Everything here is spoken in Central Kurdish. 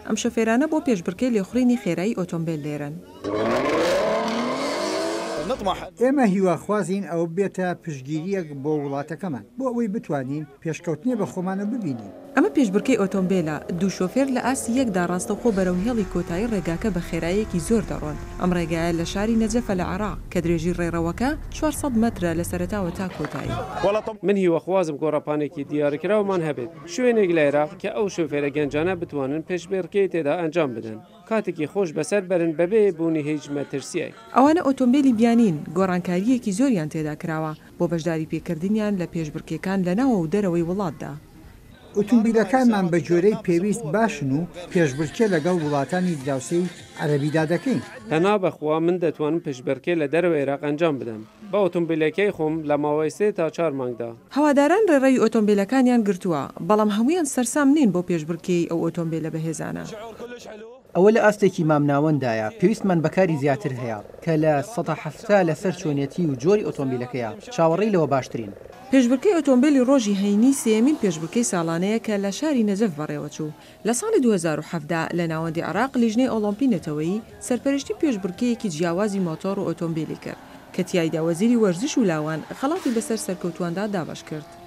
ئەم شۆفێرانە بۆ پێشبڕکێی لێخوڕینی خێرایی ئۆتۆمبێل لێرەن. ئێمە هیواخوازین ئەوە ببێتە پشتگیرییەک بۆ وڵاتەکەمان، بۆ ئەوەی بتوانین پێشکەوتنێ بە خۆمانەوە ببینین. ئەمە پێشبڕکێی ئۆتۆمبێلە، دوو شۆفێر لە ئاستی یەکدا ڕاستەوخۆ بەرەو هێڵی کۆتایی ڕێگاکە بە خێراییەکی زۆر دەڕۆن. ئەم ڕێگایە لە شاری نەجەفە لە عێراق، کە درێژی ڕێڕەوەکە 400 مەترە لە سەرەتاوە تا کۆتایی. من هیواخوازم گۆڕەپانێکی دیاریکراومان هەبێت، شوێنێک لە عێراق کە ئەو شۆفێرە گەنجانە بتوانن پێشبڕکێی تێدا ئەنجام بدەن. کاتێکی خۆش بەسەر بەرن بەبێ بوونی هیچ مەترسییەک. ئەوانە ئۆتۆمبێلی بیانین، گۆڕانکارییەکی زۆریان تێدا کراوە بۆ بەشداریپێکردنیان لە پێشبڕکێکان لە ناوە و دەرەوەی وڵاتدا. ئوتومبیلەکانمان بەگوێرەی پێویست باشن و پێشبڕکێ لەگەڵ وڵاتانی دراوسێی عەرەبیدا دەکەین. پەنا بەخوا من دەتوانم پێشبڕکێ لە دەرەوەی عێراق ئەنجام بدەم بە ئۆتۆمبیلەکەی خۆم لە ماوەی سێ تا چوار مانگدا. هەواداران ڕێڕەوی ئۆتۆمبیلەکانیان گرتووە، بەڵام هەموویان سەرسام نین بەو پێشبڕکێی ئەو ئۆتۆمبیلە بەهێزانە. ئەوە لە ئاستێکی مامناوەنددایە، پێویستمان بە کاری زیاتر هەیە، کە 70% لەسەر چۆنیەتی و جۆری ئۆتۆمبیلەکەیە، چاوەڕێی لەوە باشترین. پێشبڕکێی ئۆتۆمبێلی ڕۆژی هەینی سێیەمین پێشبڕکێی ساڵانەیە کە لە شاری نەجەف بەڕێوەچوو. لە ساڵی 2017 لە ناوەندی عێراق لیژنەی ئۆڵۆمپی نەتەوەیی سەرپەرشتی پێشبڕکێیەکی جیاوازی مۆتۆڕ و ئۆتۆمبێلی کرد کە تیایدا وەزیری وەرزش و لاوان خەڵاتی بەسەر سەرکەوتوواندا دابەشکرد.